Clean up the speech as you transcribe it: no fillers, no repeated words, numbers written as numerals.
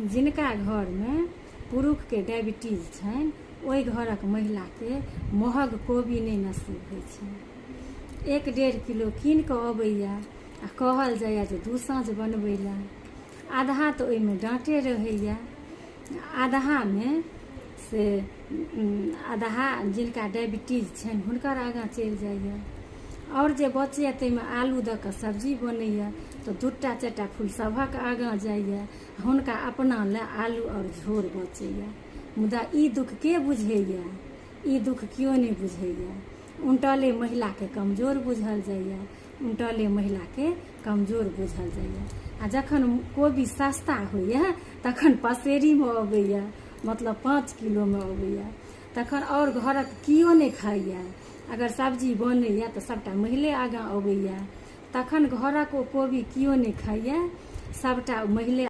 जिनका घरमे पुरुषके डायबिटीज छनि ओहि घरक महिलाके महग कोबी नहि नसीब होइ छै। 1-1.5 किलो कीन कऽ अबैया आ कहल जाइए जे 2 साँझ बनबै लए। आधा तऽ ओहिमे डाँटे रहैया, आधामे से आधा जिनका डायबिटीज छनि हुनकर आगाँ चलि जाइए। आओर जे बचैए ताहिमे आलू दऽ कऽ सब्जी बनैए तऽ 2-4 फूल सभक आगाँ जाइए, हुनका अपना लए आलू आओर झोर बचैए। मुदा ई दुःख के बुझैए? ई दुःख केओ नहि बुझैए। उनटले महिलाके कमजोर बुझल जाइए, उनटले महिलाके कमजोर बुझल जाइए। आ जखन कोबी सस्ता होइए तखन पसेरीमे अबैए, मतलब 5 किलोमे अबैए, तखन आओर घरक केओ नहि खाइए। अगर सब्जी बनैए तऽ सभटा मैले आगाँ अबैए, तखन घरक ओ कोबी केओ नहि खाइए, सभटा मैले।